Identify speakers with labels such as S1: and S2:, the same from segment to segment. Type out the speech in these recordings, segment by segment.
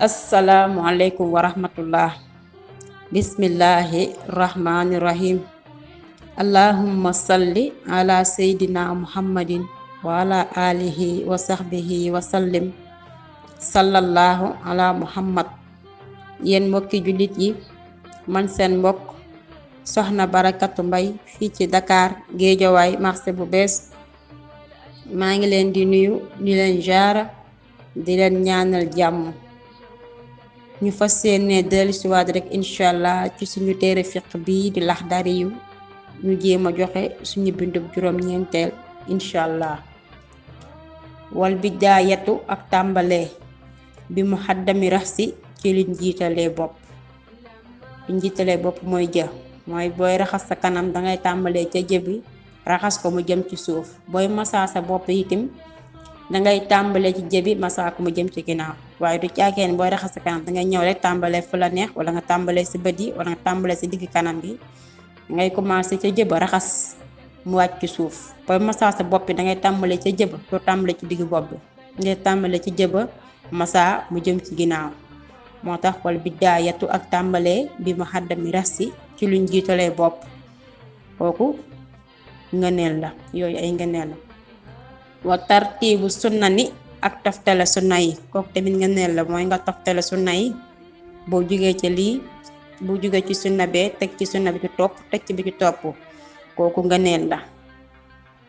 S1: Assalamualaikum warahmatullah. Bismillahirrahmanirrahim. Allahumma salli ala sayyidina Muhammadin wa ala alihi wa sahbihi wa sallim. Sallallahu ala Muhammad. Yéen mbokki jullit yi, man seen mbokk soxna Barakatu Mbay fii ci Dakar Géejawaay marché bu bees. maa ngi leen di nuyu di leen jaara di leen ñaanal jàmm. ñu fas yéene dellusiwaat rek inshallah ci suñu téere fiq bii di Laxdari yu ñu jéem a joxe suñu bindub juróom-ñeenteel inshallah. wal bidaayatu ak tàmbalee bi muhaddami raxsi ci liñ jiitalee bopp mooy jë mooy booy raxas sa kanam dangay tàmbalee ca jëbi raxas ko mu jëm ci suuf. booy masaa sa bopp itam dangay tàmbalee ci jëbi masaa ko mu jëm ci ginnaaw, waaye du caageen booy raxas sa kanam dangay ñëw rek tàmbalee fu la neex, wala nga tàmbalee si bët yi, wala nga tàmbalee si digg kanam bi. dangay commencé ca jëba raxas mu wàcc ci suuf. booy masaa sa bopp bi dangay tàmbalee ca jëba, doo tàmbalee ci digg bopp bi, ngay tàmbalee ci jëba masaa mu jëm ci ginnaaw. moo tax wal bidaayatu ak tàmbalee bi muhaddami raxsi ci luñ jiitalee bopp, kooku ngëneel la, yooyu ay ngëneel la. wa tartiibu sunna ni ak toftale sunna yi, kooku tamit ngëneel la, mooy nga toftale sunna yi. boo jugee ci lii, boo jugee ci sunna bee teg ci sunna bi ci topp, teg ci bi ci topp, kooku ngëneel la.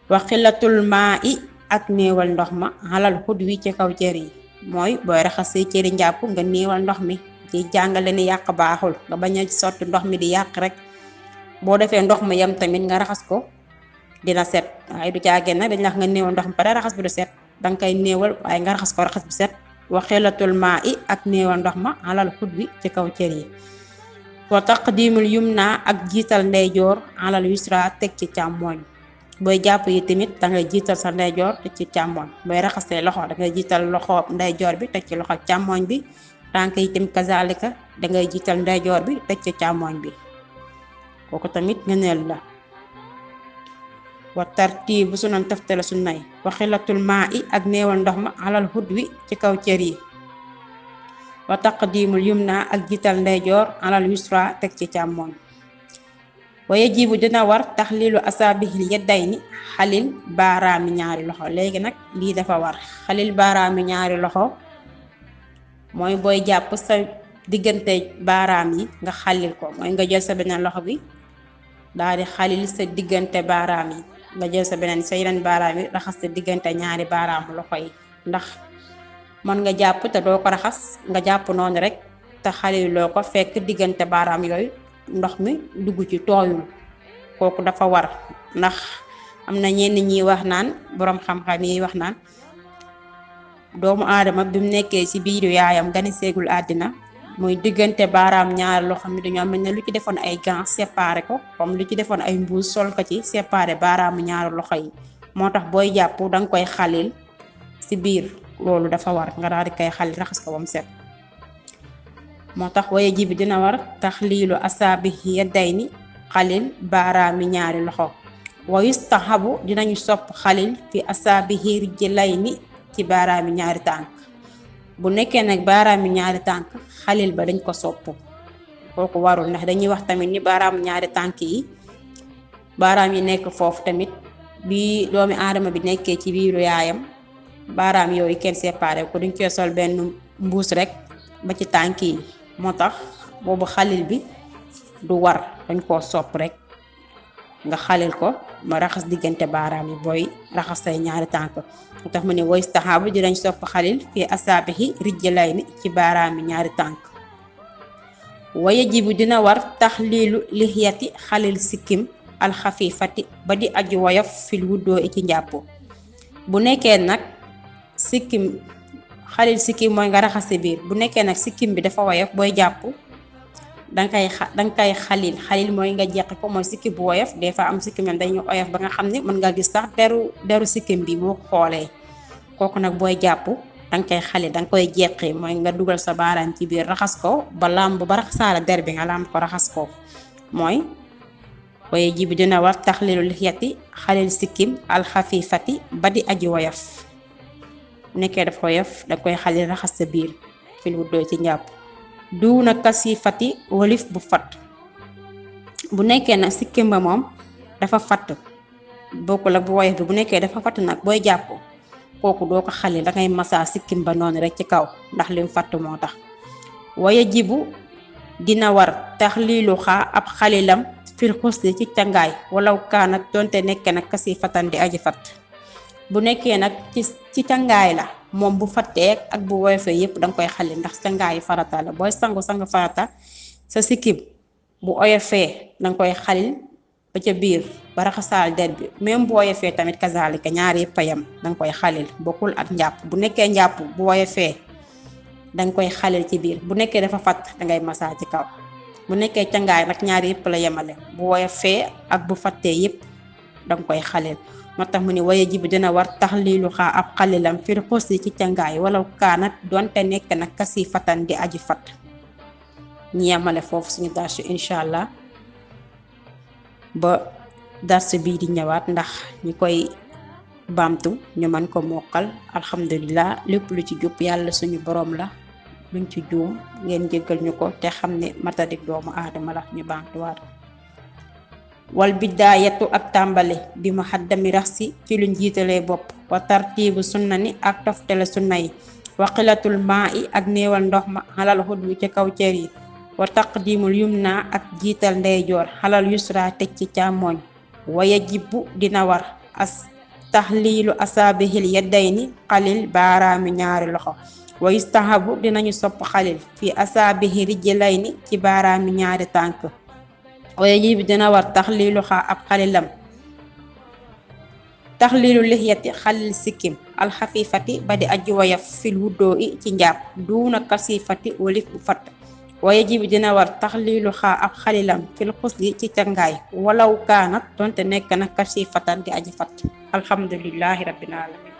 S1: wa xilatul maa i ak néewal ndox ma xalal xud wi ci kaw cër yi, mooy booy raxas say cëri njàpp nga néewal ndox mi. ci jàngale ni yàq baaxul, nga bañ a sotti ndox mi di yàq rek. boo defee ndox mi yam tamit nga raxas ko dina set, waaye du caageen nag dañ la nga néewal ndox mi pare raxas bi du set, danga koy néewal waaye nga raxas ko raxas bi set. wa xilatul maa i ak néewal ndox ma xalal xud wi ci kaw cër yi. wa taqdimul yumna ak jiital ndeyjoor alal yusra teg ci càmmooñ. booy jàpp yi tamit dangay jiital sa ndeyjoor teg ci càmmooñ. booy raxasee loxo dangay jiital loxo ndeyjoor bi teg ci loxo càmmooñ bi. tànk yi tamit kazalika dangay jiital ndeyjoor bi teg ci càmmooñ bi, kooku tamit ngëneel la. wa tartiibu sunan toftale sunna yi. wa xilatul maa i ak néewal ndox ma alal xud wi ci kaw cër yi. wa taqdimul yumna ak jiital ndeyjoor alal yusra teg ci càmmooñ. wa yajibu dina war taxliilu asaabihil yaddayni xalil baaraami ñaari loxo. léegi nag lii dafa war, xalil baaraami ñaari loxo mooy booy jàpp sa diggante baaraam yi nga xalil ko, mooy nga jël sa beneen loxo bi daal di xalil sa diggante baaraam yi, nga jël sa yeneen baaraam yi raxas sa diggante ñaari baaraamu loxo yi. ndax mën nga jàpp te doo ko raxas, nga jàpp noonu rek te xaliloo ko, fekk diggante baaraam yooyu ndox mi dugg ci tooyul, kooku dafa war. ndax am na ñenn ñi wax naan, boroom xam-xam yi wax naan, doomu aadama bi mu nekkee ci biiru yaayam gane seegul àddina, muy diggante baaraam ñaari loxo mi dañoo mel ne lu ci defoon ay gants séparé ko, comme lu ci defoon ay mbuus sol ko ci séparé baaraamu ñaari loxo yi. moo tax booy jàpp danga koy xalil ci biir, loolu dafa war nga daal di koy xalil raxas ko ba mu set. moo tax waye ji bi dina war taxliilu asaabihi yaddayni xalil baaraami ñaari loxo. wa yustahabu dinañu sopp xalil fi asaabihi rijlayni ci baaraami ñaari tànk. bu nekkee nag baaraami ñaari tànk xalil ba dañ ko sopp, kooku warul. ndax dañuy wax tamit ni baaraamu ñaari tànk yi, baaraam yi nekk foofu tamit bi doomi aadama bi nekkee ci biiru yaayam, baaraam yooyu kenn séparé ko, duñ koy sol benn mbuus rek ba ci tànk yi. moo tax boobu xalil bi du war, dañ koo sopp rek nga xalil ko ma raxas diggante baaraam yi booy raxas say ñaari tànk. moo tax mu ne woy staxaabu dinañ sopp xalil fi asaabihi rijlayni ci baaraami ñaari tànk. wa yajibu dina war taxliilu lixyati xalil sikkim alxafifati ba di aju woyof fil wuddoo i ci njàpp. bu nekkee nag sikkim xalil sikkim mooy nga raxas sa biir. bu nekkee nag sikkim bi dafa woyof, booy jàpp danga koy xalil mooy nga jeqi ko, mooy sikkim bu woyof. des fois am sikkim yam dañu oyof ba nga xam ne mën nga gis sax deru sikkim bi boo xoolee, kooku nag booy jàpp danga koy xalil, danga koy jeqi, mooy nga dugal sa baaraam ci biir raxas ko ba làmb ba raxasaala der bi nga làmb ko raxas ko. mooy waye ji bi dina war taxliilu lixyati xalil sikkim alxafifati ba di aji woyof. bu nekkee dafa woyof da koy xalil raxas sa biir. fil wuddoo ci njàpp duuna kasifati walif bu fatt. bu nekkee nag sikkim ba moom dafa fatt bokku la bu woyof bi, bu nekkee dafa fatt nag booy jàpp kooku doo ko xalil, dangay masaa sikkim ba noonu rek ci kaw ndax lim fatt moo tax. waya jibu dina war taxliilu xaa ab xalilam fil xusli ci cangaay walaw kaanat donte nekkee nag kasifatan di aji fatt. bu nekkee nag ci cangaay la moom bu fattee ak bu woyofee yépp danga koy xalil ndax cangaayi farata la. booy sangu farata sa sikkim bu oyofee danga koy xalil ba ca biir ba raxasaal der bi, même bu woyofee tamit kazalika ñaar yépp a yem danga koy xalil, bokkul ak njàpp. bu nekkee njàpp bu woyofee danga koy xalil ci biir, bu nekkee dafa fatt dangay masaa ci kaw. bu nekkee cangaay nag ñaar yépp la yemale, bu woyofee ak bu fattee yépp danga koy xalil. moo tax mu ne waye jibi dina war taxliilu xaa ab xalilam fir xusli ci cangaay walaw kaanat donte nekk nag kasi fatan di aji fat. ñu yemale foofu suñu darsu incha allah ba darsu bii di ñëwaat ndax ñi koy baamtu ñu mën ko mokkal. alhamdulillah lépp lu ci jub yàlla suñu borom la, luñ ci juum ngeen jéggal ñu ko te xam ne matadik doomu aadama la. ñu baamtuwaat wal bidaayatu ak tàmbali bi muhaddami raxsi ci luñ jiitalee bopp, wa tartiibu sunna ni ak toftale sunna yi, wa xilatul maa i ak néewal ndox ma xalal xudwi ci kaw cër yi, wa taqdimul yumna ak jiital ndeyjoor xalal yusra teg ci càmmooñ. wa yajibu dina war as taxliilu asaabihil yaddayni xalil baaraami ñaari loxo, wa yustahabu dinañu sopp xalil fi asaabihi rijlayni ci baaraami ñaari tànk. waaye ji bi dina war taxliilu xaa ab xalilam taxliilu lixyati xalil sikkim alxafifati ba di aji woyof fil wuddoo i ci njàpp duuna kasifati walif bu fatt. waaye ji bi dina war taxliilu xaa ab xalilam fil xusli ci cangaay walaw kaanat donte nekk na kasifatan di aji fatt. alhamdulillahi rabbil alamin.